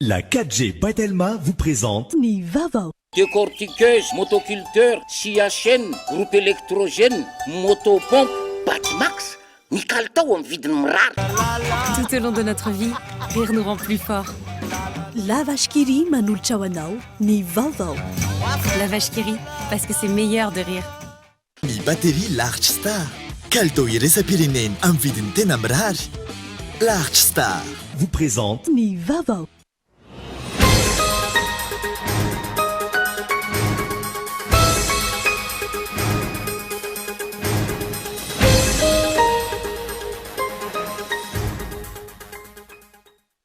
La 4G by Telma vous présente. Ny vaovao. Décortiqueuse, motoculteur, scie à chaîne, groupe électrogène, motopompe, Batimax, ny kalitao amin'ny vidiny mirary. Tout au long de notre vie, rire nous rend plus forts. La Vache qui rit manolotra ho anao ny vaovao. La Vache qui rit, parce que c'est meilleur de rire. Ny batterie Large Star. Kalitao iraisam-pirenena amin'ny vidiny tena mirary. Large Star vous présente. Ny vaovao.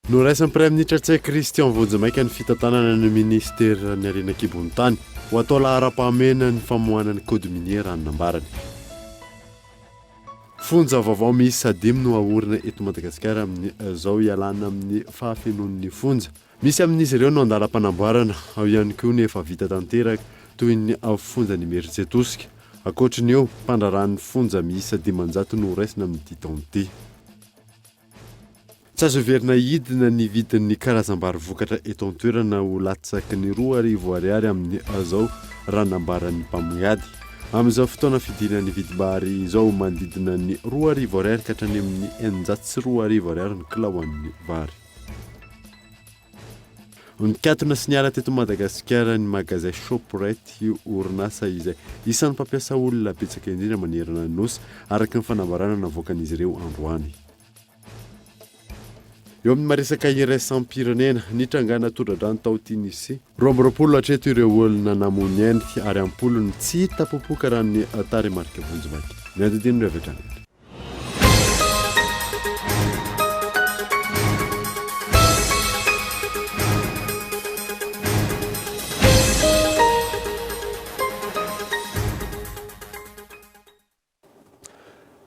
Noraisin'ny Praiminisitra Ntsay Christian vonjimaika ny fitantanana ny minisiteran'ny Harena an-kibon'ny tany. Ho atao laharam-pahamehana ny famoahana ny code minier raha ny nambarany. Fonja vaovao miisa dimy no haorina eto Madagasikara amin'izao hialana amin'ny fahafenoan'ny fonja. Misy amin'izy ireo no andalam-panamboarana, ao ihany koa ny efa vita tanteraka toy ny fonjan'Imerintsiatosika. Ankoatry ny eo, mpandraharahan'ny fonja miisa 500 no horaisina amin'ity taona ity. Tsy azo heverina hidina ny vidin'ny karazam-bary vokatra eto an-toerana ho latsaky ny 2000 ariary amin'izao raha nambaran'ny mpamongady. Amin'izao fotoana fidinan'ny vidim-bary izao, manodidina ny 2000 ariary ka hatrany amin'ny 2600 ariary ny kilaoan'ny vary. Nikatona sy niala teto Madagasikara ny magazay Shoprite, io orinasa izay isan'ny mpampiasa olona betsaka indrindra manerana ny Nosy, araka ny fanambarana navoakan'izy ireo androany. Eo amin'ny maresaka iraisam-pirenena, nitrangana tondra-drano tao Tunisie. 22 hatreto ireo olona namoy ny ainy ary am-polony tsy hita popoka raha ny tarehimarika vonjimaika. Ny andinindininy avy hatrany.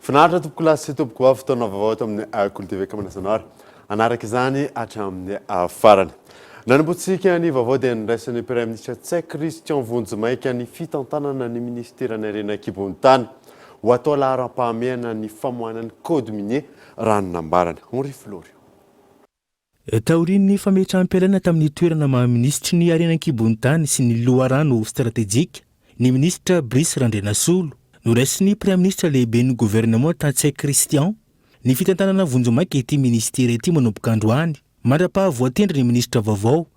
Finaritra tompokolahy sy tompokovavy fotoana vaovao ato amin'ny Kolo TV ka manasa anao ary hanaraka izany hatramin'ny farany. Nanombohantsika ny vaovao dia niraisan'ny Praiminisitra Ntsay Christian vonjimaika ny fitantanana ny minisiteran'ny harena an-kibon'ny tany. Ho atao laharam-pahamehana ny famoahana ny code minier raha ny nambarany. Henri Florio. Taorian'ny fametraham-pialana tamin'ny toerana maha minisitry ny harena an-kibon'ny tany sy ny loharano stratejika, ny minisitra Brice Randrianasolo, noraisin'ny Praiminisitra lehiben'ny governemanta Ntsay Christian ny fitantanana vonjimaika ity minisitera ity manomboka androany, mandra-paha voatendry ny minisitra vaovao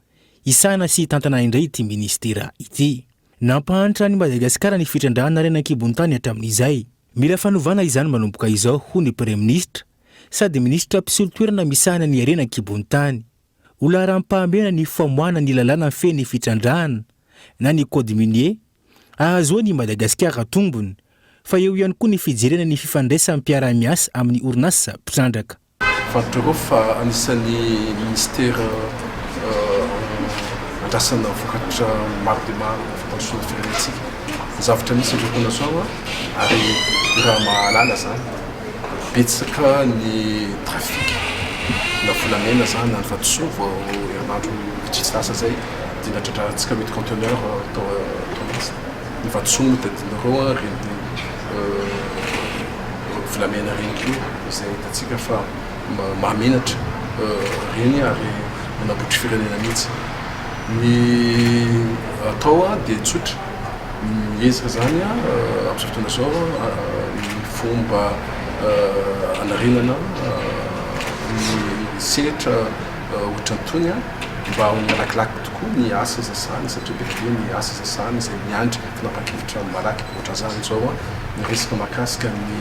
hisahana sy hitantana indray ity minisitera ity. Nampahantra an'i Madagasikara ny fitrandrahana harena an-kibon'ny tany hatramin'izay. Mila fanovana izany manomboka izao, hoy ny Praiminisitra. sady minisitra mpisolo toerana misahana ny harena an-kibon'ny tany. Ho laharam-pahamehana ny famoahana ny lalàna mifehy ny fitrandrahana na ny code minier, ahazoan' i Madagasikara tombony, fa eo ihany koa ny fijerena ny fifandraisam-piaraha-miasa amin'ny orinasa mpitrandraka. Fantatrareo fa anisan'ny ministera andrasana vokatra maro dia maro fampandrosoana ny firenentsika. Ny zavatra misy amin'izao fotoana izao ary raha mahalala izany, Betsaka ny trafic na volamena zany na ny vatosoa vao herinandro vitsivitsy lasa zay dia natratrarantsika huit conteneur tao Toamasina. Ny vatosoa moa tadidinareo an, ireny volamena ireny koa izay hitantsika fa mahamenatra ireny ary manabotry firenena mihitsy. Ny atao dia tsotra, miezaka zany amin'izao fotoana izao ny fomba hanarenana ny sehatra ohatran'itony mba ho malakilaky tokoa ny asa izay sahanina satria be dia be ny asa izay sahanina izay miandry fanapahan-kevitra malaky. Ohatran'izany izao ny resaka mahakasika ny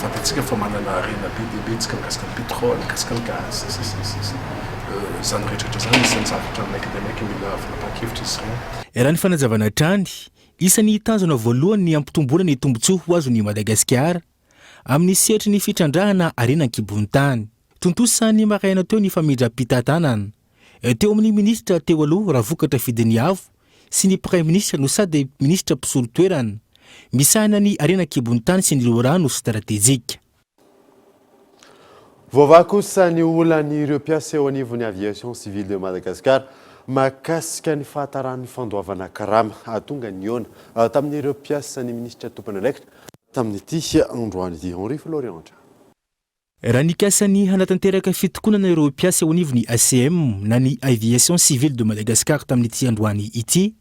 fantatsika fa manana harena be dia be isika mikasika ny pétrole, mikasika ny gaz, sy ny sisa. Izany rehetra rehetra izany isan'ny zavatra maika dia maika mila fanapahan-kevitra izy ireny. Raha ny fanazavana hatrany, Isan'ny tanjona voalohany ny hampitomboana ny tombontsoa ho azon'i Madagasikara amin'ny sehatry ny fitrandrahana harena an-kibon'ny tany. Tontosa ny maraina teo ny famindram-pitantanana teo amin'ny minisitra teo aloha Ravokatra Fidiniavo sy ny praiminisitra no sady minisitra mpisolo toerana misahana ny harena an-kibon'ny tany sy ny loharano stratejika. Voavaha kosa ny olan'ireo mpiasa eo anivon'ny Aviation Civile de Madagascar mahakasika ny fahataran'ny fandoavana karama. Tonga nihaona tamin'ireo mpiasa ny minisitra tompon'andraikitra tamin'ity androany ity. Henri Florian hatrany. Raha nikasa ny hanatanteraka fitokonana ireo mpiasa eo anivon'ny ACM na ny Aviation Civile de Madagascar tamin'ity androany ity,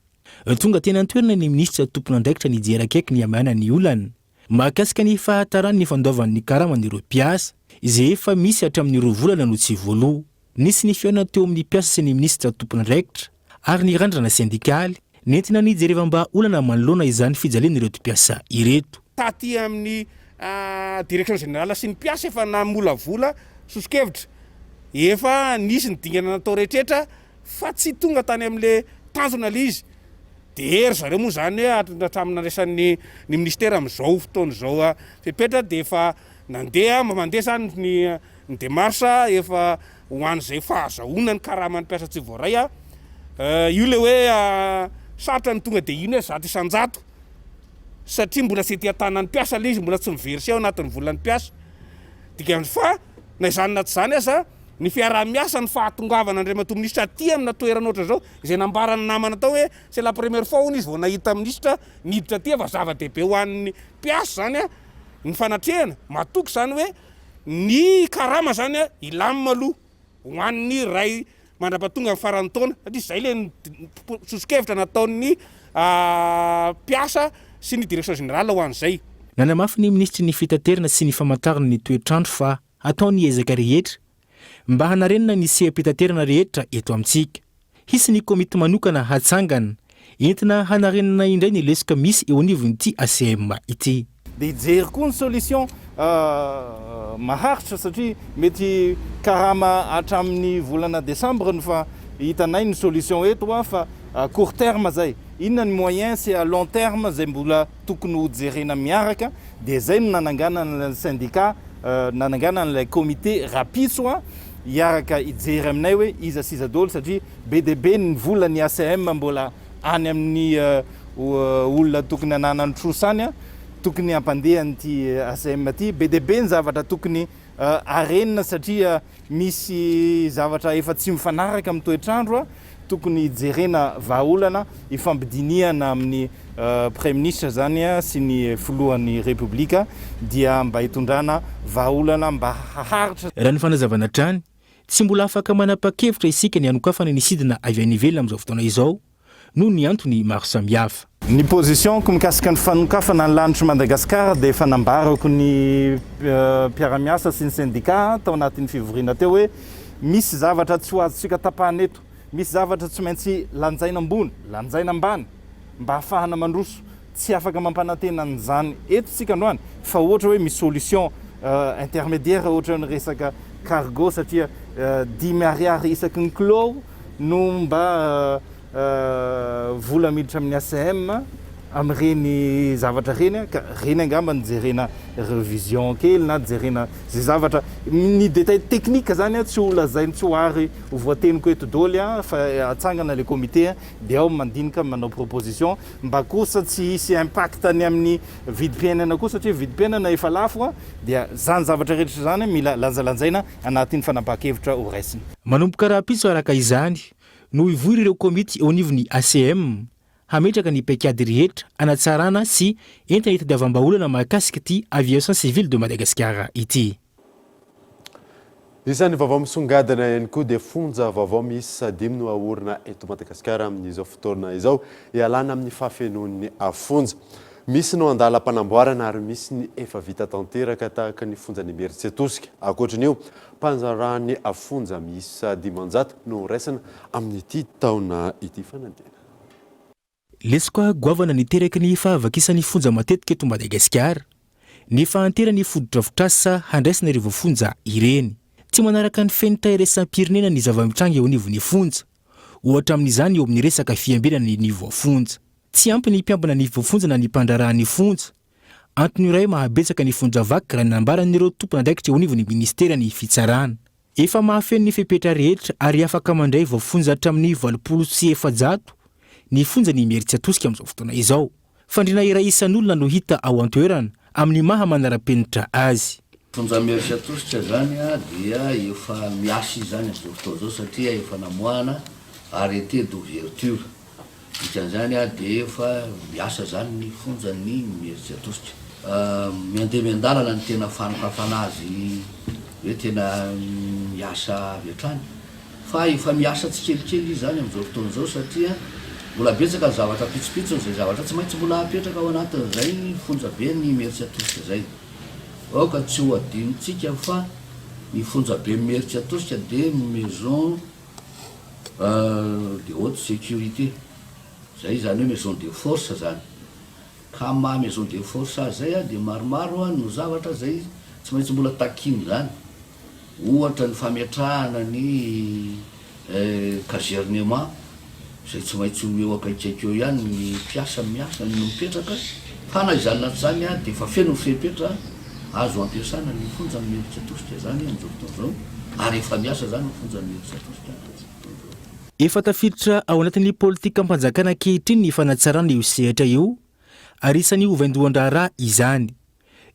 tonga teny an-toerana ny minisitra tompon'andraikitra nijery akaiky ny hamehana ny olana mahakasika ny fahataran'ny fandoavan'ny karaman'ireo mpiasa izay efa misy hatramin'ny 2 volana no tsy voaloa. Nisy ny fihaonana teo amin'ny mpiasa sy ny minisitra tompon'andraikitra ary ny randrana sendikaly nentina nijerevam-bahaolana manoloana izany fijalian'ireto mpiasa ireto. Taty amin'ny Direction Générale sy ny mpiasa efa namolavola soso-kevitra, efa nisy ny dingana natao rehetrretra fa tsy tonga tany amin'ilay tanjona ilay izy. Dia ry zareo moa izany hoe hatramin'ny nandraisan'ny ny minisitera amin'izao fotoana izao fepetra dia efa nandeha, mandeha izany ny ny démarche efa ho an'izay fahazahoana ny karaman'ny mpiasa tsy voaray. Io ilay hoe sarotra ny tonga dia iny hoe 100% satria mbola tsy ety an-tanan'ny mpiasa ilay izy, mbola tsy mi-verser ao anatin'ny volan'ny mpiasa. Dikany fa na izany na tsy izany aza ny fiaraha-miasa, ny fahatongavana Andriamatoa Minisitra aty amina toerana ohatran'izao, izay nambaran'ny namana tao hoe c'est la première fois hono izy vao nahita minisitra niditra aty fa zava-dehibe ho an'ny mpiasa izany ny fanatrehana, matoky izany hoe ny karama izany hilamina aloha ho an'ny iray mandra-pahatonga ny faran'ny taona satria izay ilay soso-kevitra nataon'ny mpiasa sy ny direction générale ho an'izay. Nanamafy ny minisitry ny Fitaterana sy ny famantarana ny toetr'andro fa hatao ny ezaka rehetra mba hanarenana ny seha-pitaterana rehetra eto amintsika. Hisy ny komity manokana hatsangana, entina hanarenana indray ny lesoka misy eo anivon'ity ACM ity. Dia hijery koa ny solution maharitra satria mety karama hatramin'ny volana décembre no fa hitanay ny solution eto fa court terme zay. Inona ny moyen sy à long terme zay mbola tokony ho jerena miaraka dia zay no nananganana ny syndicat, nananganana ilay comité rapitso hiaraka hijery aminay hoe iza sy iza daholo satria be dia be ny vola ny ACM mbola any amin'ny olona tokony hananany trosa any, tokony hampandeha an'ity ACM ity. Be dia be ny zavatra tokony harenina satria misy zavatra efa tsy mifanaraka amin'ny toetr'andro, tokony hijerena vahaolana hifampidinihana amin'ny Praiminisitra izany sy ny filohan'ny Repoblika dia mba hitondrana vahaolana mba haharitra. Raha ny fanazavana hatrany, tsy mbola afaka manapa-kevitra isika ny hanokafana ny sidina avy any ivelany amin'izao fotoana izao noho ny antony maro samihafa. Ny position-ko mikasika ny fanokafana ny lanitr'i Madagasikara dia efa nambarako ny mpiara-miasa sy ny sendika tao anatin'ny fivoriana teo hoe misy zavatra tsy ho azontsika tapahana eto, misy zavatra tsy maintsy lanjaina ambony, lanjaina ambany mba hahafahana mandroso. Tsy afaka mampanantena an'izany eto isika androany fa ohatra hoe misy solution intermédiaire ohatra ny resaka cargo satria dimy ariary isaky ny kilao no mba vola miditra amin'ny ACM amin'ireny zavatra ireny ka ireny angamba no jerena revision kely na jerena izay zavatra ny détail technique zany tsy ho lazainy tsy ho ary ho voateniko eto daholo fa atsangana le comité dia ao mandinika manao proposition mba kosa tsy hisy impact ny amin'ny vidim-piainana koa satria vidim-piainana efa lafo dia zany zavatra rehetra zany mila lanjalanjaina anatin'ny fanapahan-kevitra ho raisina. Manomboka rahampitso araka izany no hivory ireo komity eo anivon'ny ACM hametraka ny paikady rehetra hanatsarana sy entina hitadiavam-bahaolana mahakasika ity Aviation Civile de Madagascar ity. Isan'ny vaovao misongadina ihany koa dia fonja vaovao miisa dimy no haorina eto Madagasikara amin'izao fotoana izao, hialana amin'ny fahafenoan'ny fonja. Misy no andalam-panamboarana ary misy ny efa vita tanteraka tahaka ny fonjan'Imerintsiatosika. Ankoatran'io, mpandraharahan'ny fonja miisa 500 no horaisina amin'ity taona ity. Fanadihana. Lesoka goavana niteraky ny fahavakisan'ny fonja matetika eto Madagasikara ny fahanteran'ny fotodrafitrasa handraisana ireo voafonja ireny. Tsy manaraka ny fenitra iraisam-pirenena ny zava-mitranga eo anivon'ny fonja, ohatra amin'izany eo amin'ny resaka fiambenana ny voafonja. Tsy ampy ny mpiambina ny voafonja na ny mpandraharaha ny fonja. Antony iray mahabetsaka ny fonja vaky raha ny nambaran'ireo tompon'andraikitra eo anivon'ny minisiteran'ny fitsarana. Efa mahafeno ny fepetra rehetra ary afaka mandray voafonja hatramin'ny 480 ny fonjan'i Imerintsiatosika amin'izao fotoana izao. Fandriana iray isan'olona no hita ao an-toerana amin'ny maha manara-penitra azy. Fonja Imerintsiatosika izany dia efa miasa izy izany amin'izao fotoana izao satria efa namoahana arrêté d'ouverture. Dikan'izany dia efa miasa izany ny fonjan'ny Imerintsiatosika. Miandeha miandalana ny tena fanokafana azy. hoe tena miasa avy hatrany fa efa miasa tsikelikely izy izany amin'izao fotoana izao satria mbola betsaka ny zavatra pitsopitsony izay zavatra tsy maintsy mbola apetraka ao anatin'izay fonjaben'ny Imerintsiatosika izay. Aoka tsy ho adinontsika fa ny fonjaben'i Imerintsiatosika dia maison de haute sécurité, izay izany hoe maison de force izany. Ka amin'ny maha maison de force azy izay dia maromaro no zavatra izay tsy maintsy mbola takiana izany. Ohatra ny fametrahana ny casernement izay tsy maintsy ho eo akaikikaiky eo ihany ny mpiasa miasa no mipetraka. Fa na izany na tsy izany dia efa feno ny fepetra azo ampiasana ny fonja Imerintsiatosika izany amin'izao fotoana izao ary efa miasa izany ny fonja Imerintsiatosika amin'izao fotoana izao. Efa tafiditra ao anatin'ny politikam-panjakana ankehitriny ny fanatsarana io sehatra io ary isan'ny ho vaindohan-draharaha izany.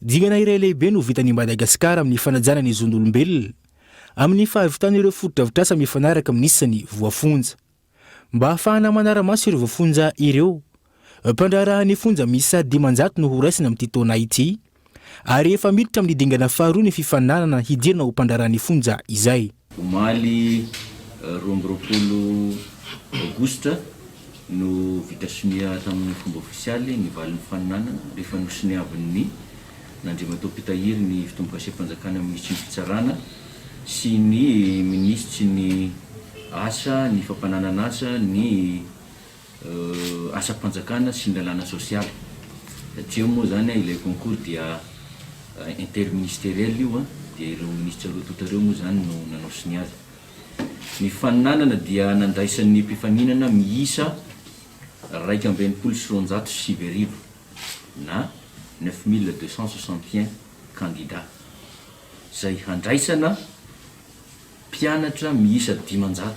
Dingana iray lehibe no vitan'i Madagasikara amin'ny fanajana ny zon'olombelona, amin'ny fahavitan'ireo fotodrafitrasa mifanaraka amin'ny isan'ny voafonja. Mba hahafahana manara-maso ireo voafonja ireo, mpandraharahan'ny fonja miisa 500 no horaisina amin'ity taona ity, ary efa miditra amin'ny dingana faharoa ny fifaninanana hidirana ho mpandraharahan'ny fonja izay. Omaly 22 aogositra no vita sonia tamin'ny fomba ofisialy ny valin'ny faninanana rehefa nosoniavin'ny n'Andriamatoa Mpitahiry ny fitombokasem-panjakana Minisitry ny Fitsarana sy ny Minisitry ny Asa, ny Fampananan'asa, ny Asam-panjakana sy ny lalàna sosialy. Satria moa izany ilay concours dia interministériel io dia ireo minisitra roa tonta ireo moa izany no nanao sonia azy. Ny faninanana dia nandraisan'ny mpifaninana miisa 291 iakoa na 9261 candidats izay handraisana mpianatra miisa 500.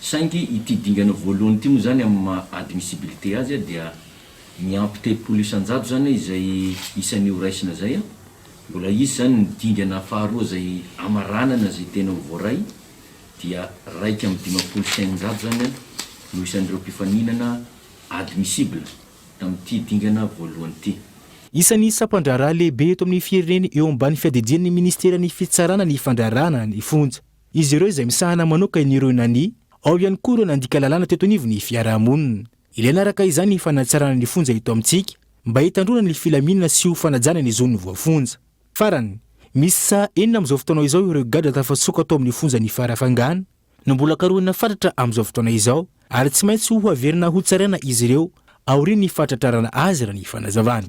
Saingy ity dingana voalohany ity moa izany amin'ny maha admissibilité azy dia miampy 30% izany izay isan'ny ho raisina izay. Mbola hisy izany ny dingana faharoa izay hamaranana izay tena ho voaray dia 651 izany no isan'ireo mpifaninana admissible tamin'ity dingana voalohany ity. Isan'ny sampan-draharaha lehibe eto amin'ny firenena eo ambany fiadidian'ny minisiteran'ny Fitsarana ny fandraharahana ny fonja. Izy ireo izay misahana manokana ireo nania, ao ihany koa ireo nandika lalàna teto anivon'ny fiarahamonina. Ilaina araka izany ny fanatsarana ny fonja eto amintsika mba hitandroana ny filaminana sy ho fanajana ny zon'ny voafonja. Farany, miisa enina amin'izao fotoana izao ireo gadra tafatsoaka tao amin'ny fonjan'i Farafangana no mbola karohina fatratra amin'izao fotoana izao ary tsy maintsy ho averina hotsaraina izy ireo aorian'ny fahatratrarana azy raha ny fanazavana.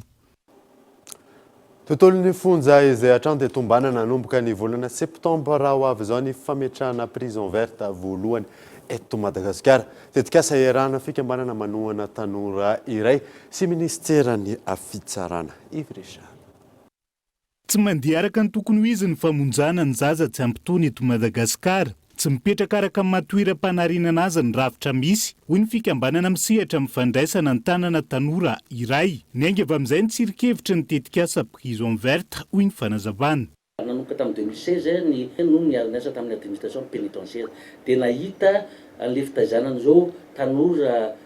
Tontolon'ny fonja izay hatrany dia tombanana hanomboka ny volana septambra ho avy izao ny fametrahana prison verte voalohany eto Madagasikara. Tetikasa iarahana fikambanana manohana tanora iray sy minisiteran'ny fitsarana. Yves Richard. Tsy mandeha araka ny tokony ho izy ny famonjana ny zaza tsy ampy taona eto Madagasikara. Tsy mipetraka araka ny maha toeram-panarenana azy ny rafitra misy, hoy ny fikambanana misehatra amin'ny fandraisana an-tanana tanora iray. Niainga avy amin'izay ny tsirinkevitry ny tetikasa Prison Verte, hoy ny fanazavana. Nanomboka tamin'ny 2016 ny no niara-niasa tamin'ny administration pénitentiaire dia nahita an'ilay fitaizana an'ireo tanora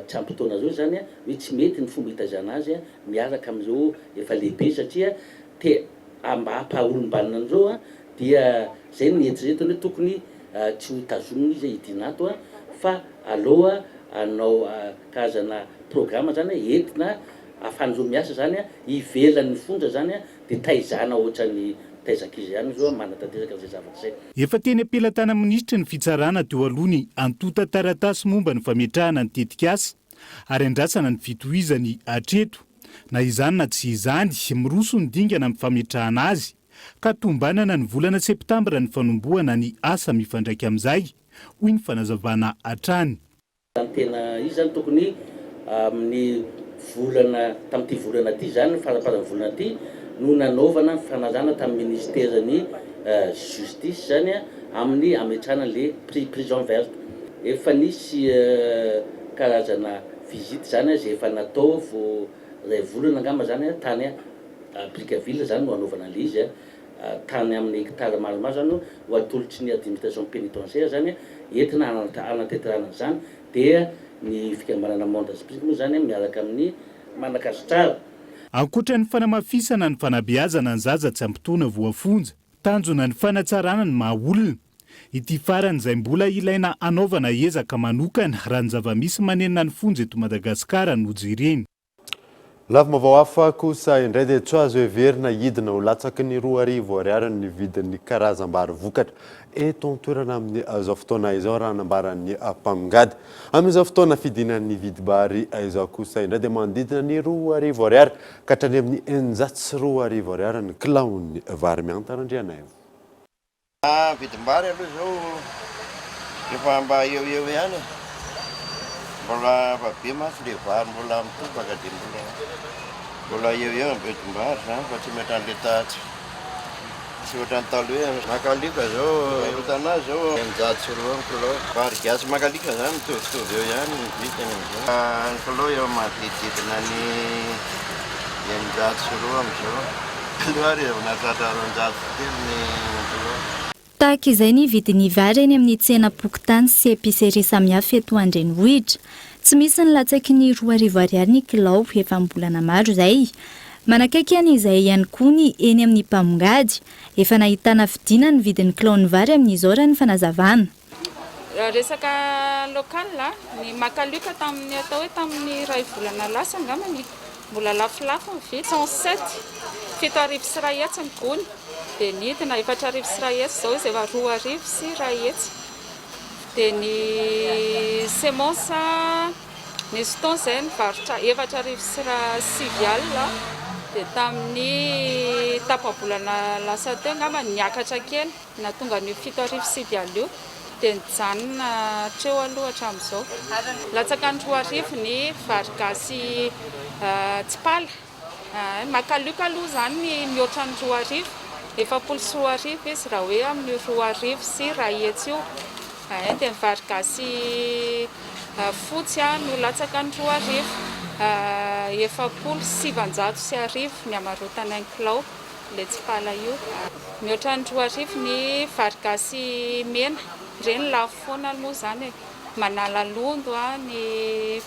tsy ampy taona ireo izany hoe tsy mety ny fomba itaizana azy miaraka amin'ireo efa lehibe satria te mba hampaha-olom-banona an'ireo dia zay no nieritreretiny hoe tokony tsy ho tazomina izy hidiana ato fa aleo hanao karazana programa zany entina ahafahan'ireo miasa zany ivelan'ny fonja zany dia taizana ohatran'ny mitaiza ankizy ihany ireo manatanteraka an'izay zavatra izay. Efa teny am-pelatanan'ny minisitry ny fitsarana teo aloha ny antontan-taratasy momba ny fametrahana ny tetikasa ary andrasana ny fitohizany hatreto. Na izany na tsy izany, miroso ny dingana amin'ny fametrahana azy, ka tombanana ny volana septambra ny fanombohana ny asa mifandraika amin'izay, hoy ny fanazavana hatrany. Ny tena izy izany tokony amin'ny volana, tamin'ity volana ity izany, faramparan'ny volana ity no nanaovana ny fanalana tamin'ny ministeran'ny justice izany amin'ny hametrahana an'ilay prison verte. Efa nisy karazana visite zany izay efa natao vao iray volana angamba zany tany Brickaville zany no hanaovana an'ilay izy, tany amin'ny hectare maromaro zany ho atolotry ny administration pénitentiaire zany entina hanatanterahana an'izany dia ny fikambanana Monde Esprit moa zany miaraka amin'ny Madagascar. Ankoatra ny fanamafisana ny fanabeazana ny zaza tsy ampy taona voafonja. Tanjona ny fanatsarana ny maha olona. Ity farany izay mbola ilaina hanaovana ezaka manokana raha ny zava-misy manenina ny fonja eto Madagasikara no jerena. Lafim-baovao hafa kosa indray dia tsy azo heverina hidina ho latsaky ny 2000 ariary ny vidin'ny karazam-bary vokatra eto an-toerana amin'izao fotoana izao raha nambaran'ny mpamongady. Amin'izao fotoana fidinan'ny vidim-bary izao kosa indray dia manodidina ny 2000 ariary ka hatrany amin'ny 2600 ariary ny kilaon'ny vary mihanta Randrianaivo. Vidim-bary aloha izao efa mba eo eo ihany e, mbola efa be mantsy le vary mbola mitobaka dia mbola mbola eo eo ny vidim-bary zany fa tsy ohatran'le ta- tsy ohatran'ny taloha hoe makalioka zao fivarotana azy zao 602 ny kilao, vary gasy makalioka zany mitovitovy eo ihany ny vidiny amizao, ny kilao eo manodidididina ny 602 amizao. Telo ary vao nahatratra 203 ny kilao. Tahaka izay ny vidin'ny vary eny amin'ny tsenam-pokontany sy épicerie samihafa eto an-drenivohitra. Tsy misy ny latsaky ny 2000 ariary ny kilao efa am-bolana maro izay. Manakaiky an'izay ihany koa ny eny amin'ny mpamongady. Efa nahitana fidinana ny vidin'ny kilaon'ny vary amin'izao raha ny fanazavana. Raha resaka local, ny Makalioka tamin'ny atao hoe tamin'ny iray volana lasa angambany mbola lafolafo ny vidy, 107, 2100 ny gony, dia nidina 4100 izao izy efa 2100. Dia ny semence nisy fotoana izay nivarotra 4900 dia tamin'ny tapa-bolana lasa teo angamba niakatra kely. Nahatonga an'io 7900 io dia nijanona hatreo aloha hatramin'izao. Latsaka ny 2000 ny vary gasy tsipala. Makalioka aloha izany ny mihoatra ny 2000, 2040 izy raha hoe amin'io 2100 io. Dia ny vary gasy fotsy no latsaka ny 2000, 1940 ny hamarotana ny kilao. Ilay tsipala io. Mihoatra ny 2000 ny vary gasy mena. Ireny lafo foana moa izany e. Manala londo ny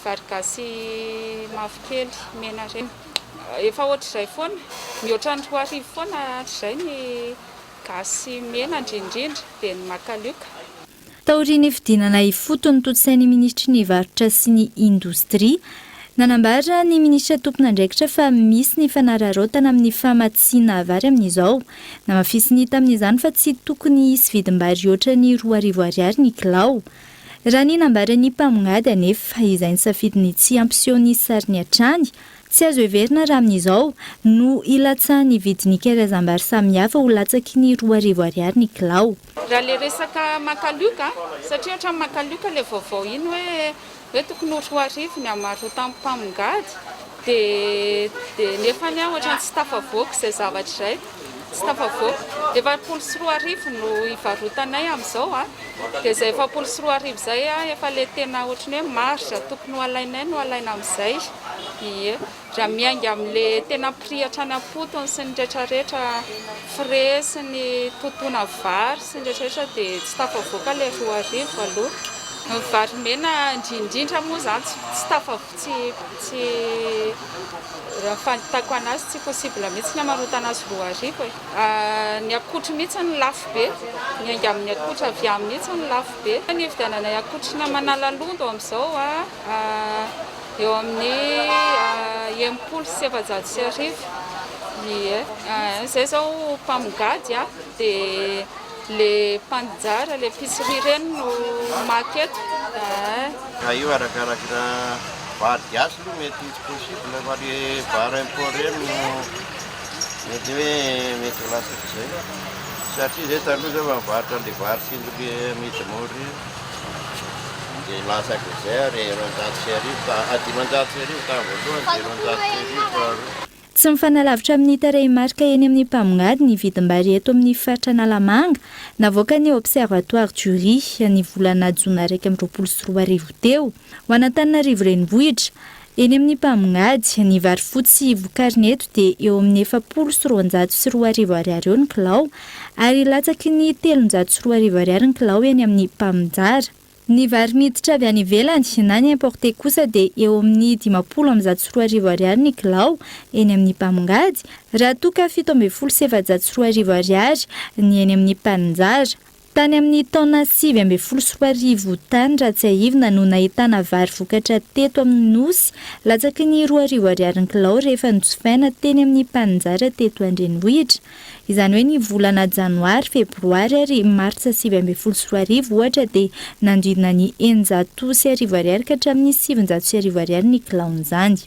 vary gasy mavokely mena ireny. Efa ohatr'izay foana. Mihoatra ny 2000 foana hatrizay ny gasy mena indrindrindra dia ny makalioka. Taorian'ny fidinana ifotony notontosain'ny minisitry ny Varotra sy ny Indostria, nanambara ny minisitra tompon'andraikitra fa misy ny fanararaotana amin'ny famatsiana vary amin'izao. Namafisiny tamin'izany fa tsy tokony hisy vidim-bary hihoatra ny 2000 ariary ny kilao. Raha ny nambaran'ny mpamognady anefa, izay nisafidy ny tsy hampiseho ny sariny hatrany, tsy azo heverina raha amin'izao no hilatsahan'ny vidin'ny karazam-bary samihafa ho latsaky ny 2000 ariary ny kilao. Raha le resaka makalioka satria ohatran'ny makalioka le vaovao iny hoe hoe tokony ho 2000 ny hamarotan'ny mpamongady de de nefany aho ohatran'ny tsy tafavoaka izay zavatra izay, tsy tafavoaka. 2040 no hivarotanay amin'izao a, de izay 2040 izay a efa le tena ohatran'ny hoe marge tokony ho alainay no alaina amin'izay, ie. Raha miainga amin'ilay tena prix hatrany am-potony sy ny retraretra, frais sy ny totoina vary sy ny retraretra dia tsy tafavoaka ilay 2000 aloha. Ny vary mena indrindrindra moa izany tsy tsy tafa tsy tsy raha ny fahitako anazy tsy possible mihitsy ny hamarotana azy 2000 e. Ny akotry mihitsy no lafo be, miainga amin'ny akotry avy any mihitsy no lafo be. Ny hividiananay akotry ny Manalalondo amin'izao Eo amin'ny 1460, ie. Izay izao mpamongady dia le mpanjara, le épicerie ireny no maka eto. Ka io arakaraky raha vary gasy aloha mety tsy possible fa le vary import ireny no mety hoe mety ho latsak'izay satria zay taloha zao fa mivarotra an'le vary tsinjo le amidy mora ireny. Dia latsak'izay ary 1200 ta, ah, 1500 tamin'ny voalohany dia 1200 faharoa. Tsy mifanalavitra amin'ny tarehimarika eny amin'ny mpamongady ny vidim-bary eto amin'ny faritra Analamanga, navoakan'ny Observatoire du riz ny volana jona 2021 teo. Ho an'Antananarivo Renivohitra, eny amin'ny mpamongady, ny vary fotsy vokarina eto dia eo amin'ny 2040 ariary eo ny kilao, ary latsaky ny 2300 ariary ny kilao eny amin'ny mpaminjara. Ny vary miditra avy any ivelany na ny importé kosa dia eo amin'ny 2150 ariary ny kilao eny amin'ny mpamongady, raha toa ka 2417 ariary ny eny amin'ny mpaninjara. Tany amin'ny taona 2019 tany raha tsiahivina no nahitana vary vokatra teto amin'ny Nosy latsaky ny 2000 ariary ny kilao rehefa nojifaina teny amin'ny mpaninjara teto an-drenivohitra. Izany hoe ny volana janoary, febroary ary martsa 2019 ohatra dia nanodidina ny 1600 ariary ka hatramin'ny 900 ariary ny kilaon'izany.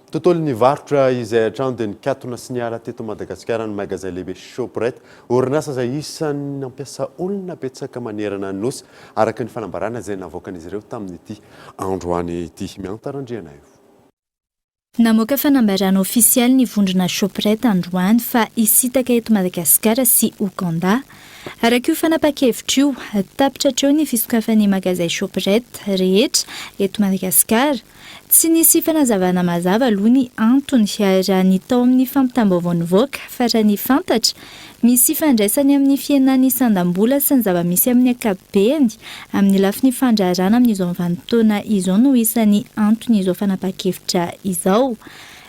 Tontolon'ny varotra izay hatrany dia nikatona sy niala teto Madagasikara ny magazay lehibe Shoprite, orinasa izay isan'ny nampiasa olona betsaka manerana ny Nosy, araka ny fanambarana izay navoakan'izy ireo tamin'ity androany ity. Mianta Randrianaivo. Namoaka fanambarana ofisialy ny vondrona Shoprite androany fa hisintaka eto Madagasikara sy Ouganda. Araka io fanapahan-kevitra io, tapitra hatreo ny fisokafan'ny magazay Shoprite rehetra eto Madagasikara. Tsy nisy fanazavana mazava aloha ny antony raha ny tao amin'ny fampitam-baovao nivoaka fa raha ny fantatra, misy ifandraisany amin'ny fihenan'ny sandam-bola sy ny zava-misy amin'ny ankapobeny amin'ny lafiny fandraharahana amin'izao vanim-potoana izao no isan'ny anton'izao fanapahan-kevitra izao.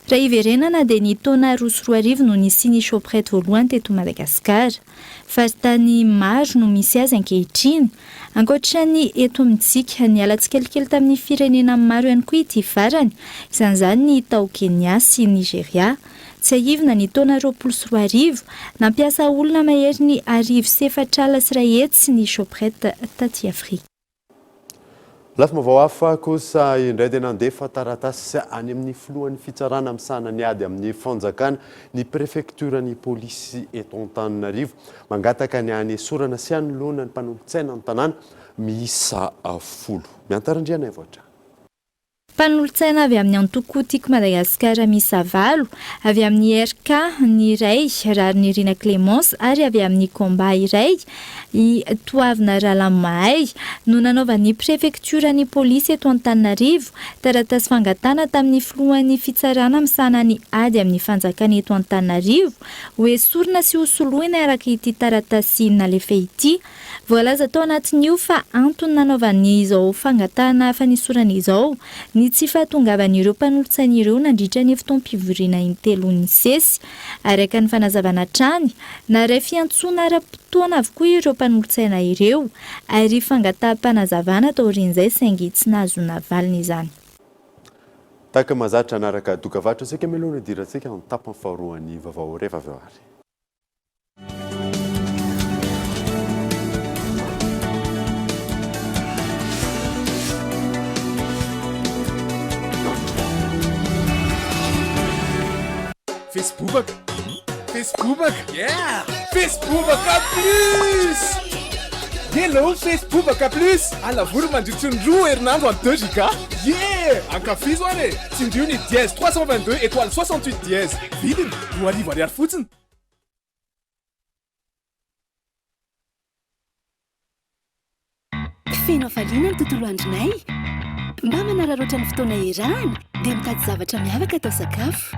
Raha hiverenana dia ny taona 2002 no nisian'ny Shoprite voalohany teto Madagasikara. Faritany maro no misy azy ankehitriny. Ankoatra ny eto amintsika, niala tsikelikely tamin'ny firenena maro ihany koa ity farany, isan'izany ny tao Kenya sy Nigeria. Tsiahivina ny taona 2020, nampiasa olona maherin'ny 1401 ny Shoprite taty Afrika. Lafim-baovao hafa kosa indray dia nandefa taratasy any amin'ny filohan'ny fitsarana misahana ny ady amin'ny fanjakana ny prefektioran'ny polisy eto Antananarivo. Mangataka ny hanesorana sy hanoloana ny mpanolotsaina ny tanàna miisa folo. Miantara Andrianaivo hatrany. Mpanolotsaina avy amin'ny antoko Tiako Madagasikara miisa valo, avy amin'ny IRK ny iray, Raharinirina Clémence, ary avy amin'ny Combat iray, i Toavina Ralamimahay, no nanaovan'ny prefektioran'ny polisy eto Antananarivo taratasy fangatahana tamin'ny filohan'ny fitsarana misahana ny ady amin'ny fanjakana eto Antananarivo hoesorina sy hosoloina araka ity taratasy nalefa ity. Voalaza tao anatin'io fa antony nanaovany izao fangatahana fanesorana izao ny tsy fahatongavan'ireo mpanolotsaina ireo nandritra ny fotoam-pivoriana intelo nisesy. Araka ny fanazavana hatrany, naharay fiantsoana ara-potoana avokoa ireo mpanolotsaina ireo ary fangataham-panazavana taorian'izay saingy tsy nahazoana valiny izany. Tahaka mahazatra, hanaraka dokavarotra isika mialoha ny hidirantsika amin'ny tapany faharoan'ny vaovao rehefa avy eo ary. Facebookaka Facebookaka yeah Facebookaka plus Hello Facebookaka plus Alavory mandritry ny roa herinandro en 2 giga Yeah Ankafizo ary e Tsindrio ny dièse 322 étoile 68 dièse Vidiny 2000 ariary fotsiny. Feno hafaliana ny tontolo andronay. Mba manararaotra ny fotoana iarahana dia mitady zavatra miavaka atao sakafo.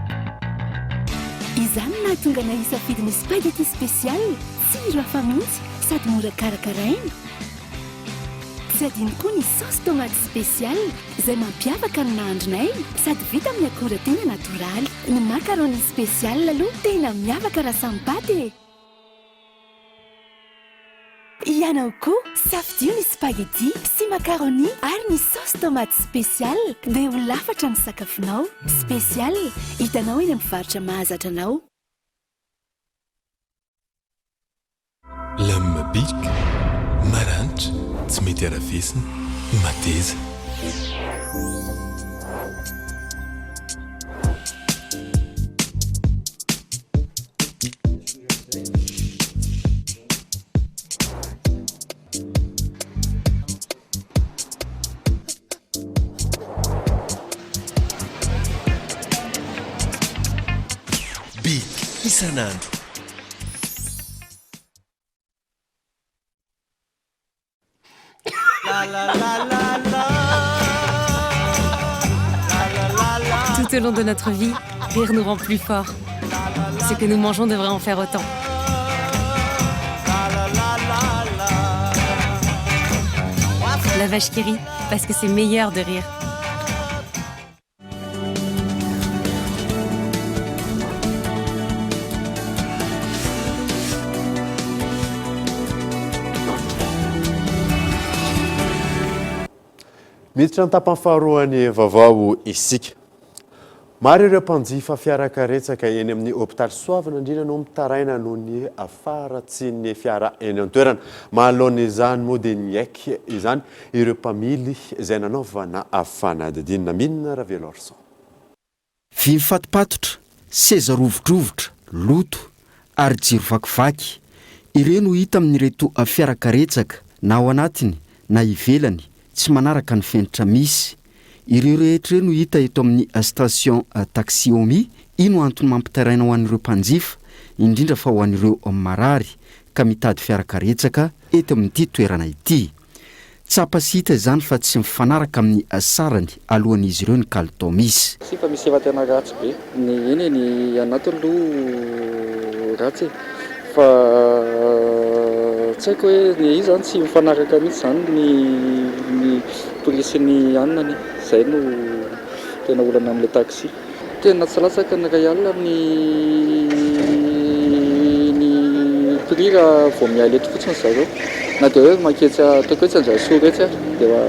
Izany no nahatonga anay hisafidy ny spaghetti spécial, tsiro hafa mihitsy sady mora karakaraina. Tsy adino koa ny saosy tomate spécial izay mampiavaka ny nahandronay sady vita amin'ny akora tena natoraly. Ny macaroni spécial aloha tena miavaka raha samy paty e! Ianao koa, safidio ny spaghetti sy macaroni ary ny saosy tomate spécial dia ho lafatra ny sakafonao. Spécial, hitanao eny amin'ny mpivarotra mahazatra anao. Lame bic, maranitra, tsy mety arafesina, mateza. Bic isan'andro. Tout au long de notre vie, rire nous rend plus forts. Ce que nous mangeons devrait en faire autant. La vache qui rit, parce que c'est meilleur de rire. Miditra ny tapany faharoan'ny vaovao isika. Maro ireo mpanjifa fiarakaretsaka eny amin'ny hopitaly Soavinandriana no mitaraina noho ny faharatsian'ny fiara eny an-toerana. Manoloana izany moa dia niaiky izany ireo mpamily izay nanaovana fanadihadiana. Namina Ravelorson. Vy mifatopatotra, seza rovidrovitra, loto ary jiro vakivaky. Ireo no hita amin'ireto fiarakaretsaka na ao anatiny na ivelany tsy manaraka ny fenitra misy. Ireo rehetra ireo no hita eto amin'ny station taxi Omi. Ino antony mampitaraina ho an'ireo mpanjifa, indrindra fa ho an'ireo marary ka mitady fiarakaretsaka eto amin'ity toerana ity. Tsapa sy hita izany fa tsy mifanaraka amin'ny sarany alohan'izy ireo ny kalitao misy. Tsia fa misy efa tena ratsy be. Ny eny e, ny anatiny aloha ratsy e, fa tsy haiko hoe ny ahy zany tsy mifanaraka mihitsy zany ny ny prix sy ny anona anie, zay no tena olana amin'ilay taxi. Tena tsy latsaka ny iray alina ny ny prix raha vao miala eto fotsiny zareo. Na dia hoe manketsy ataoko hoe tsy Andrasoa iretsy ary dia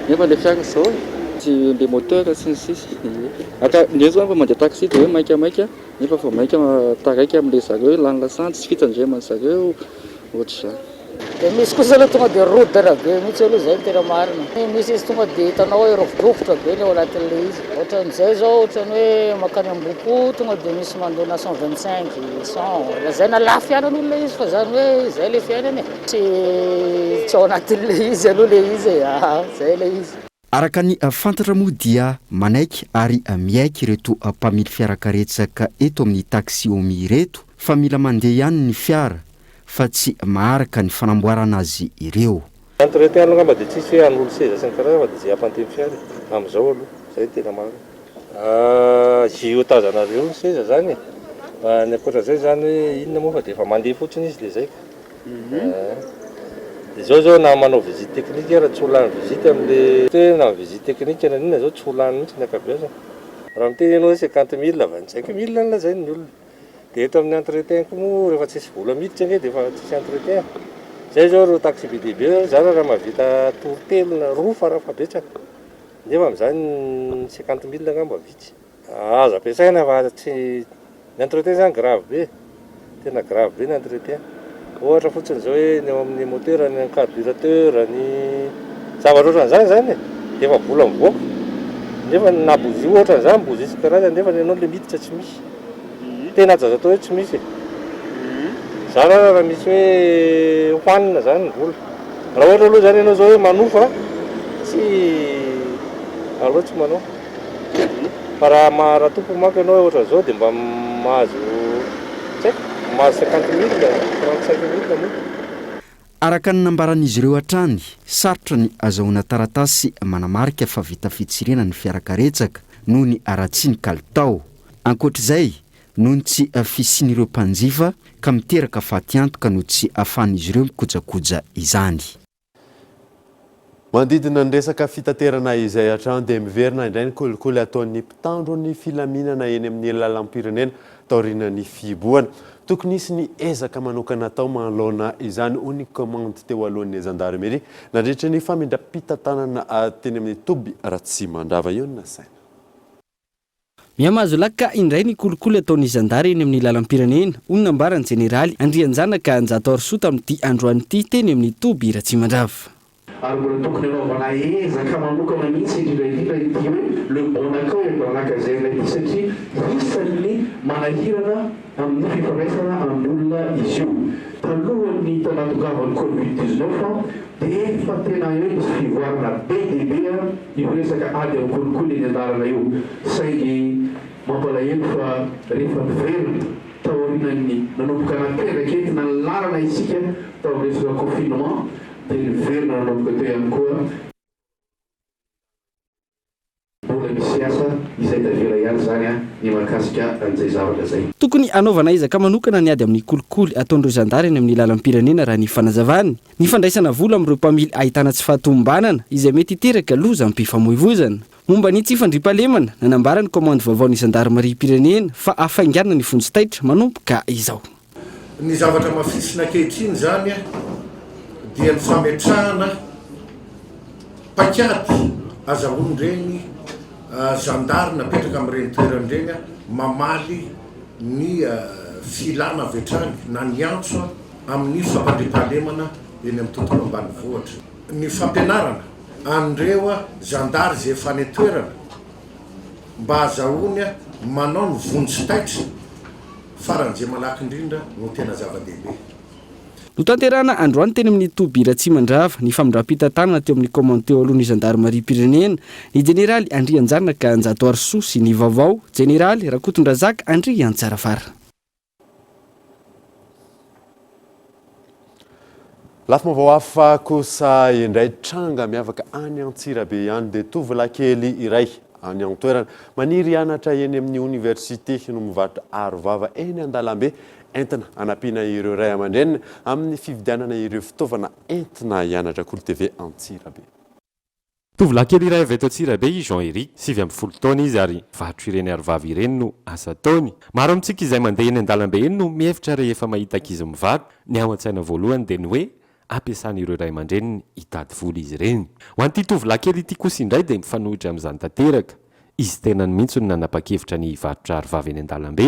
efa nefa ilay fiara izao e, tsy ilay moteur sy ny sisa. Ie. Aka ny eto zany vao mandeha taxi dia hoe maikamaika nefa vao maika taraiky amin'ilay zareo hoe lany lasantsy, tsy fitandreman'ny zareo, ohatr'izany. Dia misy kosa aloha tonga dia rodana be mihitsy aloha izay no tena marina. Misy izy tonga dia hitanao hoe rovidrovitra be ilay ao anatin'ilay izy. Ohatran'izay izao ohatran'ny hoe mankany Ambohipo tonga dia misy mandoa na 125, 100. Lazaina lafo ihany aloha ilay izy fa izany hoe izay ilay fiainana e. Tsy tsy ao anatin'ilay izy aloha ilay izy e. Izay ilay izy. Araka ny fantatra moa dia manaiky ary miaiky ireto mpamily fiarakaretsaka eto amin'ny taxi Omi ireto fa mila mandeha ihany ny fiara fa tsy maharaka ny fanamboarana azy ireo. Entretien aloha angamba dia tsisy hoe hanolo seza sy ny karazany fa dia izay hampandeha ny fiara e, amin'izao aloha, izay no tena marina. Izay hotazanareo ny seza izany e, fa ny ankoatran'izay izany hoe inona moa fa dia efa mandeha fotsiny izy dia izay ka. Dia izao izao na manao visite technique ara tsy ho lany visite amin'le hoe na visite technique na inona izao tsy ho lany mihitsy ny ankabeazany. Raha miteny ianao hoe 50 mille, 25 mille no lazain'ny olona. Dia eto amin'ny entretien koa moa rehefa tsisy vola miditra ange dia efa tsisy entretien. Zay zao ireo taxi be dia be zao zara raha mahavita tour telo na roa fara fahabetsaka. Nefa amin'izany 50 mille angamba vitsy. Aza ampiasaina fa tsy, ny entretien zany grave be, tena grave be ny entretien. Ohatra fotsiny zao hoe ny ao amin'ny moteur, ny carburateur, ny zavatra ohatran'izany zany e, dia efa vola mivoaka. Nefa na bougie ohatran'izany, bougie isan-karazany nefa ny anao le miditra tsy misy. Tena aza atao hoe tsy misy e. Zara raha misy hoe hohanina zany ny vola. Raha ohatra aloha zany ianao zao hoe manofa, tsy aleo tsy manao. Fa raha ma- raha tompony manko ianao hoe ohatran'izao dia mba mahazo tsy haiko, mahazo 50 mille, 35 mille moa. Araka ny nambaran'izy ireo hatrany, sarotra ny azahoana taratasy manamarika fa vita fitsirihana ny fiarakaretsaka noho ny haratsian'ny kalitao. Ankoatra izay, noho ny tsy fisian'ireo mpanjifa ka miteraka fatiantoka no tsy ahafahan'izy ireo mikojakoja izany. Manodidina ny resaka fitaterana izay hatrany dia miverina indray ny kolikoly ataon'ny mpitandro ny filaminana eny amin'ny lalam-pirenena taorian'ny fihibohana. Tokony hisy ny ezaka manokana atao manoloana izany hoy ny kaomandy teo alohan'ny zandarimeria nandritra ny famindram-pitantanana teny amin'ny toby Ratsimandrava. Eo ny nasaina. Mihamahazo laka indray ny kolikoly ataon'ny zandary eny amin'ny lalam-pirenena, hoy ny nambaran'ny jeneraly Andrianjanaka Njatoarisoa tamin'ity androany ity teny amin'ny toby Ratsimandrava. Ary mbola tokony hanaovana ezaka manokana mihitsy indrindra indrindra ity hoe le bon accueil dans la caserne ity satria isan'ny manahirana amin'ny fifandraisana amin'ny olona izy io. Talohan'ny nahatongavan'ny covid 19 dia efa tena hoe nisy fivoarana be dia be io resaka ady amin'ny kolikoly eny an-dalana io saingy mampalahelo fa rehefa niverina taorianan'ny nanomboka napetraka entina ny lalana isika tao amin'ny resaka confinement dia niverina nanomboka teo ihany koa. Mbola misy asa izay tavela ihany izany. izany ny mahakasika an'izay zavatra izay. Tokony hanaovana ezaka manokana ny ady amin'ny kolikoly ataon'ireo zandary eny amin'ny lalam-pirenena raha ny fanazavany. Ny fandraisana vola amin'ireo mpamily ahitana tsy fahatomombanana izay mety hiteraka lozam-pifamoivoizana. Momba ny tsy fandriampahalemana, nanambara ny kaomandy vaovaon'ny zandarimariam-pirenena fa hafainganina ny vonjy taitra manomboka izao. Ny zavatra hamafisina ankehitriny izany dia ny fametrahana paikady azahoan'ireny zandary napetraka amin'ireny toerana ireny mamaly ny filana avy hatrany na ny antso amin'ny fampandriampahalemana eny amin'ny tontolo ambanivohitra. Ny fampianarana an'ireo zandary izay efa any an-toerana mba azahoany manao ny vonjy taitra faran'izay malaky indrindra no tena zava-dehibe. Notanterahina androany teny amin'ny toby Ratsimandrava ny famindram-pitantanana teo amin'ny kaomandy teo aloha ny zandarimariam-pirenena, ny jeneraly Andrianjanaka Njatoarisoa sy ny vaovao, jeneraly Rakotondrazaka Andriantsarafara. Lafim-baovao hafa kosa indray tranga miavaka any Antsirabe ihany dia tovolahy kely iray any an-toerana maniry hianatra eny amin'ny oniversite no mivarotra arovava eny an-dalambe entina hanampiana ireo ray aman-dreniny amin'ny fividianana ireo fitaovana entina hianatra Kolo TV Antsirabe. Tovolahy kely iray avy eto Antsirabe i Jean Eric, 19 taona izy ary mpivarotra ireny arovava ireny no asa ataony. Maro amintsika izay mandeha eny an-dalambe eny no mihevitra rehefa mahita ankizy mivarotra, ny ao an-tsaina voalohany dia ny hoe ampiasan'ireo ray aman-dreniny hitady vola izy ireny. Ho an'ity tovolahy kely ity kosa indray dia mifanohitra amin'izany tanteraka. Izy tenany mihitsy no nanapa-kevitra ny hivarotra arovava eny an-dalambe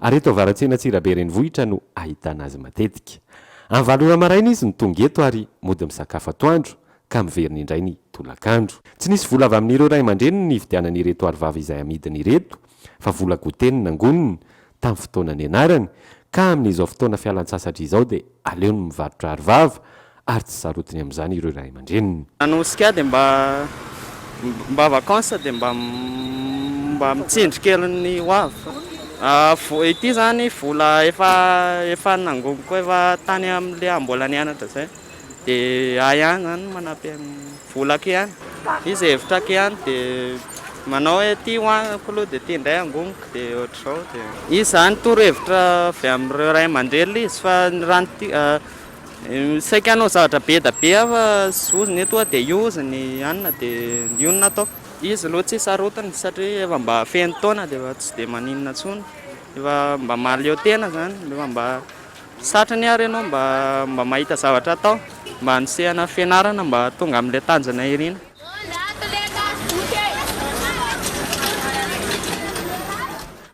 ary eto Avaratsena Antsirabe renivohitra no ahitana azy matetika. Amin'ny valo ora maraina izy no tonga eto ary mody misakafo atoandro ka miverina indray ny tolakandro. Tsy nisy vola avy amin'ireo ray aman-dreniny nividianany ireto arovava izay amidiny ireto fa vola goûter no nangoniny tamin'ny fotoana nianarany ka amin'izao fotoana fialan-tsasatra izao dia aleony mivarotra arovava ary tsy sarotiny amin'izany ireo ray aman-dreniny. Nanosika ahy dia mba mba vacances dia mba mba mitsindry kely ny ho avy. Ity izany vola efa efa nangoniko efa tany amin'ilay aho mbola nianatra izay. Dia ahy ihany zany no manampy an'ny volako ihany. Izy hevitrako ihany dia manao hoe ity hohaniko aloha dia ity indray angoniko dia ohatr'izao dia. Izy zany torohevitra avy amin'ireo ray aman-dreny ilay izy fa ny raha ny ti- saika hanao zavatra be dia be aho fa ozona hoe tonga dia io ozy ny hanina dia io no nataoko. Izy aloha tsy sarotiny satria efa mba feno taona dia efa tsy dia maninona intsony, efa mba mahaleo tena zany, efa mba. Satriny ary ianao mba mba mahita zavatra atao mba hanosehana fianarana mba tonga amin'ilay tanjona irina.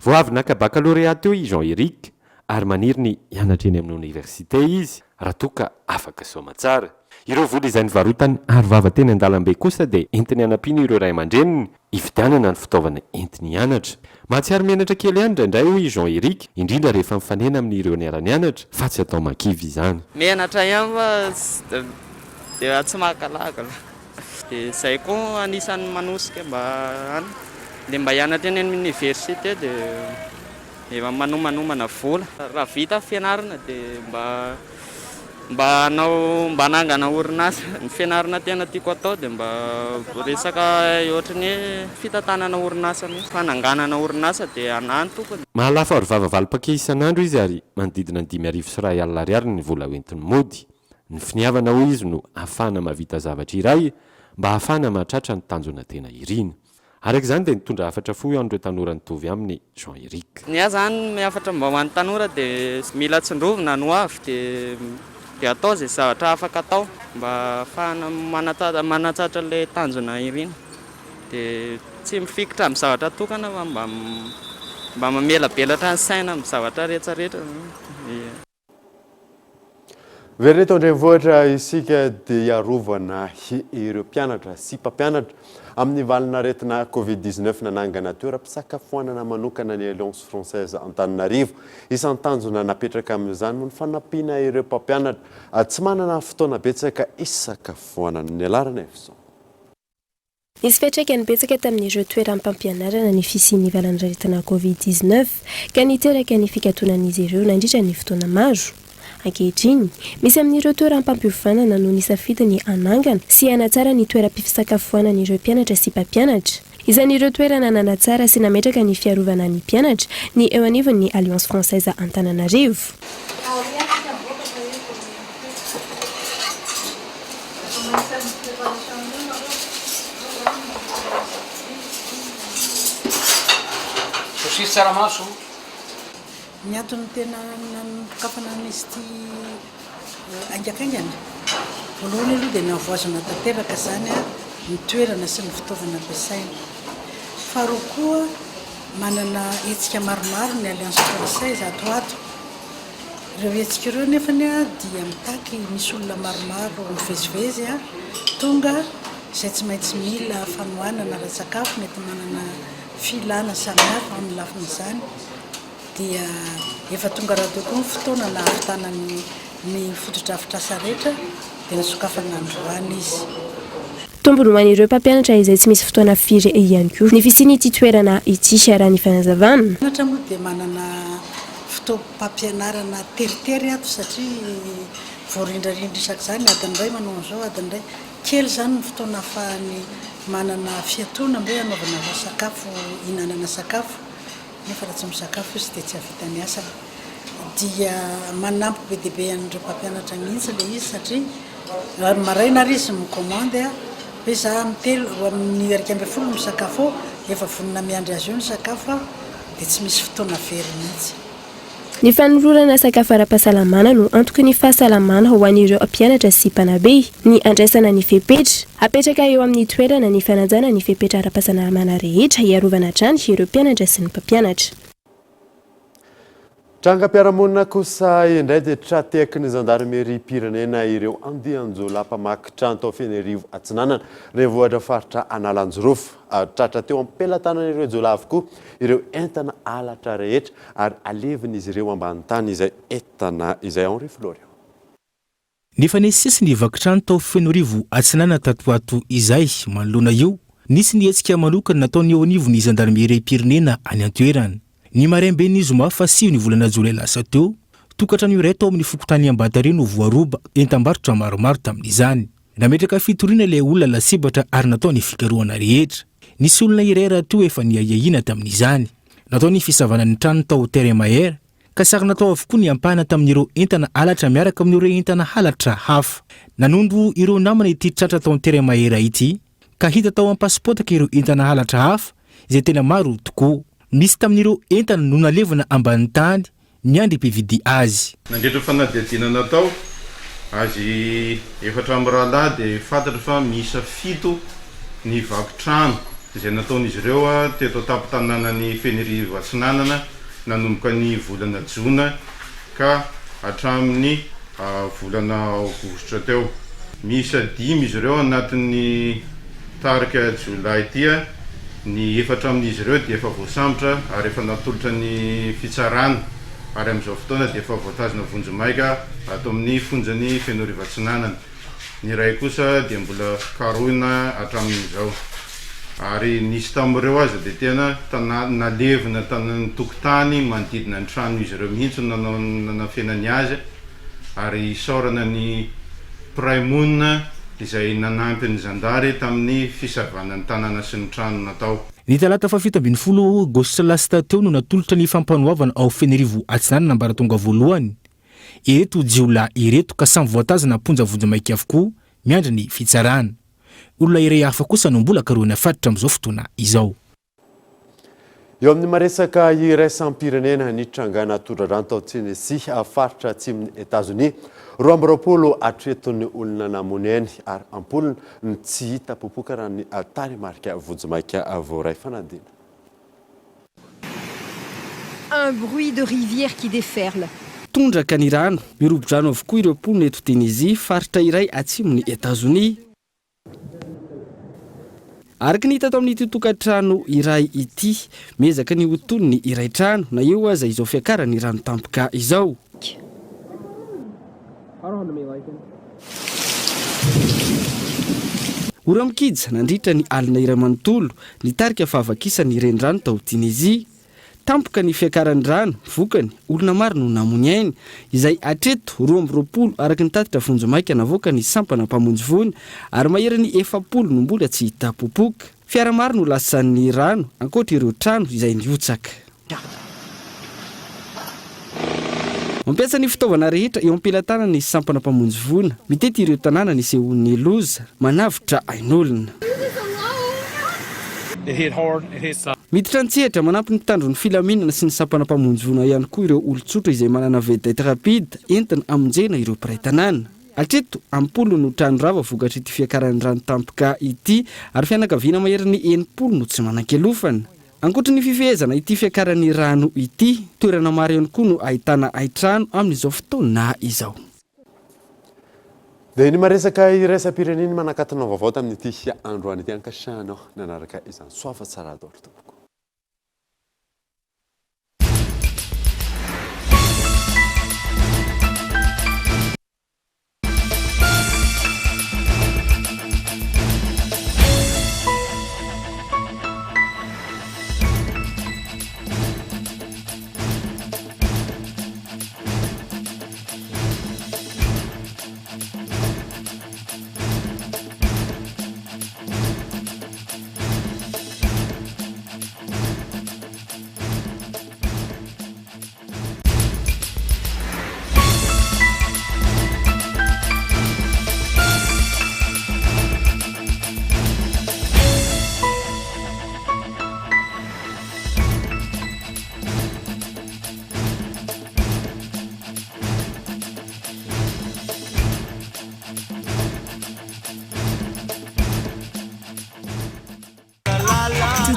Vao avy naka baccalauréat teo i Jean Eric ary maniry ny hianatra eny amin'ny oniversite izy raha toa ka afaka soamatsara. Ireo vola izay nivarotany arovava teny an-dalambe kosa dia entiny hanampiana ireo ray aman-dreniny hividianana ny fitaovana entiny hianatra. Mahatsiaro menatra kely ihany indraindray hoy i Jean Eric, indrindra rehefa mifanena amin'ireo niara-nianatra, fa tsy atao mahakivy izany. Menatra ihany fa dia tsy mahakalaga aloha. Dia izay koa anisan'ny manosika mba any, dia mba hianatra eny amin'ny université dia efa manomanomana vola. Raha vita ny fianarana dia mba mba hanao mba hanangana orinasa. Ny fianarana tena tiako atao dia mba resaka ohatran'ny hoe fitantanana orinasa mihitsy, fananganana orinasa dia anà no tompony. Mahalafo arovava valo paquet isan'andro izy ary manodidina ny 1500 ariary ny vola hoentiny mody. Ny finiavana hoy izy no ahafahana mahavita zavatra iray mba ahafahana mahatratra ny tanjona tena irina. Araka izany dia nitondra hafatra fohy ho an'ireo tanora nitovy aminy Jean Eric. Ny ahy izany ny hafatra mba ho an'ny tanora dia mila tsindrovina ny ho avy dia dia atao izay zavatra afaka atao mba ahafahana manatratra ilay tanjona irina dia tsy mifikitra amin'ny zavatra tokana fa mba mba mamelabelatra ny saina amin'ny zavatra rehetra rehetra izany. Miverina eto an-drenivohitra isika dia hiarovana ireo mpianatra sy mpampianatra amin'ny valin'aretina Covid 19 nanangana toeram-pisakafoanana manokana ny Alliance Française Antananarivo. Isan'ny tanjona napetraka amin'izany moa ny fanampiana ireo mpampianatra tsy manana fotoana betsaka hisakafoanana. Ny alarana Efson. Nisy fiantraikany betsaka tamin'ireo toeram-pampianarana ny fisian'ny valan'aretina Covid 19 ka niteraka ny fikatonan'izy ireo nandritra ny fotoana maro. Ankehitriny, misy amin'ireo toeram-pampiofanana no nisafidy ny hanangana sy hanatsara ny toeram-pisakafoanan'ireo mpianatra sy mpampianatra. Isan'ireo toerana nanatsara sy nametraka ny fiarovana ny mpianatra ny eo anivon'ny Alliance Française Antananarivo. Sosisy tsaramaso. Ny antony tena nanokafana an'izy ity haingakaingana, voalohany aloha dia navoazana tanteraka izany ny toerana sy ny fitaovana ampiasaina. Faharoa koa, manana hetsika maromaro ny Alliance Française ato ho ato. Ireo hetsika ireo nefany dia mitaky misy olona maromaro mivezivezy tonga izay tsy maintsy mila fanohanana ara-tsakafo, mety manana filana samihafa amin'ny lafin'izany. Dia efa tonga rahateo koa ny fotoana nahavitana ny ny fotodrafitrasa rehetra dia nisokafana androany izy. Tombony ho an'ireo mpampianatra izay tsy misy fotoana firy ihany koa ny fisian'ity toerana ity, raha ny fanazavana. Mpianatra moa dia manana fotoam-pampianarana teritery ato satria voarindrarindra isak'izany, adiny iray manao an'izao, adiny iray. Kely izany ny fotoana ahafahany manana fiatoana mba hoe hanaovana sakafo, hihinanana sakafo. Nefa raha tsy misakafo izy dia tsy hahavita ny asany. Dia manampy be dia be an'ireo mpampianatra mihitsy ilay izy satria raha ny maraina ary izy mi-commande hoe za amin'ny telo, amin'ny 11 misakafo ao, efa vonona miandry azy eo ny sakafo dia tsy misy fotoana very mihitsy. Ny fanolorana sakafo ara-pahasalamana no antoky ny fahasalamana ho an'ireo mpianatra sy mpanabe. Ny andraisana ny fepetra. Apetraka eo amin'ny toerana ny fanajana ny fepetra ara-pahasalamana rehetra hiarovana hatrany ireo mpianatra sy ny mpampianatra. Trangam-piarahamonina kosa indray dia tra-tehaky ny zandarimeriam-pirenena ireo andian-jiolahy mpamaky trano tao Fenerivo Atsinanana, renivohitra faritra Analanjirofo. Tratra teo am-pelatanan'ireo jiolahy avokoa ireo entana halatra rehetra ary alevin'izy ireo ambany tany izay entana izay. Henri Florian. Nifanesisesy ny vaky trano tao Fenoarivo Atsinanana tato ho ato izay. Manoloana io, nisy ny hetsika manokana nataon'ny eo anivon'ny zandarimeriam-pirenena any an-toerana. Ny maraim-ben'ny zoma fahasivy ny volana jolay lasa teo, tokantrano iray tao amin'ny fokontany Ambatare no voaroba entam-barotra maromaro tamin'izany. Nametraka fitoriana ilay olona lasibatra ary natao ny fikarohana rehetra. Nisy olona iray rahateo efa niahiahiana tamin'izany. Natao ny fisavana ny tranony tao Terrain Maher ka sarona tao avokoa ny ampahana tamin'ireo entana halatra miaraka amin'ireo entana halatra hafa. Nanondro ireo namana ity tratra tao Terrain Maher ity ka hita tao Ampasipotaka ireo entana halatra hafa izay tena maro tokoa. Nisy tamin'ireo entana no nalevina ambany tany miandry mpividy azy. Nandritra ny fanadihadiana natao azy efatra mirahalahy dia fantatra fa miisa fito ny vaky trano izay nataon'izy ireo teto an-tampon-tanànan'i Fenerivo Atsinanana nanomboka ny volana jona ka hatramin'ny volana aogositra teo. Miisa dimy izy ireo anatin'ny tarika jiolahy ity. Ny efatra amin'izy ireo dia efa voasambotra ary efa natolotra ny fitsarana ary amin'izao fotoana dia efa voatazona vonjimaika ato amin'ny fonjan'i Fenoarivo Atsinanana. Ny iray kosa dia mbola karohina hatramin'izao. Ary nisy tamin'ireo aza dia tena tana nalevina tany tokotany manodidina ny tranon'izy ireo mihitsy no nanao nanafenany azy ary isaorana ny mpiray monina izay nanampy ny zandary tamin'ny fisavana ny tanàna sy ny trano natao. Ny talata faha 17 aogositra lasa teo no natolotra ny fampanoavana ao Fenerivo Atsinanana ambaratonga voalohany ireto jiolahy ireto ka samy voatazona am-ponja vonjimaika avokoa miandry ny fitsarana. Olona iray hafa kosa no mbola karohina fatratra amin'izao fotoana izao. Eo amin'ny maresaka iraisam-pirenena, nitrangana tondra-drano tao Tennessee, faritra atsimon'i Etazonia. 22 hatreto ny olona namono ainy ary am-polony no tsy hita popoka raha ny tarehimarika vonjimaika voaray fanadina. Un bruit de rivière qui déferle. Tondraka ny rano, mirobo-drano avokoa ireo mponina eto Tennessee, faritra iray atsimon'i Etazonia. Araka ny hita tao amin'ity tokantrano iray ity, miezaka ny ho tony ny iray trano na eo aza izao fiakaran'ny rano tampoka izao. Ora-mikija nandritra ny alina iray manontolo, nitarika fahavakisan'ny renirano tao Tinezia. Tampoka ny fiakaran'ny rano, vokany, olona maro no namoy ainy, izay hatreto 22 araka ny tatitra vonjimaika navoakan'ny sampana mpamonjy voina, ary maherin'ny 40 no mbola tsy hita popoka. Fiara maro no lasan'ny rano, ankoatra ireo trano izay nihotsaka. Mampiasa ny fitaovana rehetra eo am-pelatanana ny sampana mpamonjy voina, mitety ireo tanàna nisehoan'ny loza, manavotra ain'olona. Miditra an-tsehatra manampy ny mpitandro ny filaminana sy ny sampana mpamonjy voina ihany koa ireo olon-tsotra izay manana vedette rapide entina hamonjena ireo mpiray tanàna. Hatreto, am-polo no trano rava vokatr'ity fiakaran'ny rano tampoka ity ary fianakaviana maherin'ny 60 no tsy manan-kialofana. Ankoatry ny fifehezana ity fiakaran'ny rano ity, toerana maro ihany koa no ahitana haintrano amin'izao fotoana izao. Dia ny maresaka iraisam-pirenena manakatona vaovao tamin'ity androany ity ankasitrahanao nanaraka izany. Soava tsara daholo tompoko.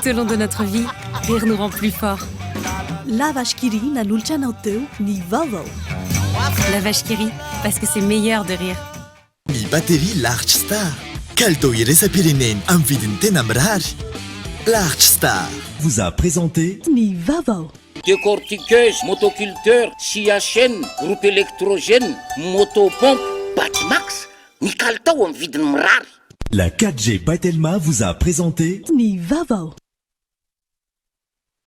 Tout au long de notre vie, rire nous rend plus forts. La Vache qui rit nanolotra anao teo ny vaovao. La Vache qui rit, parce que c'est meilleur de rire. Ny batterie Large Star, kalitao iraisam-pirenena amin'ny vidiny tena mirary. Large Star vous a présenté. Ny vaovao. Décortiqueuse, motoculteur, scie à chaîne, groupe électrogène, motopompe, Batimax, ny kalitao amin'ny vidiny mirary. La 4G by Telma vous a présenté. Ny vaovao.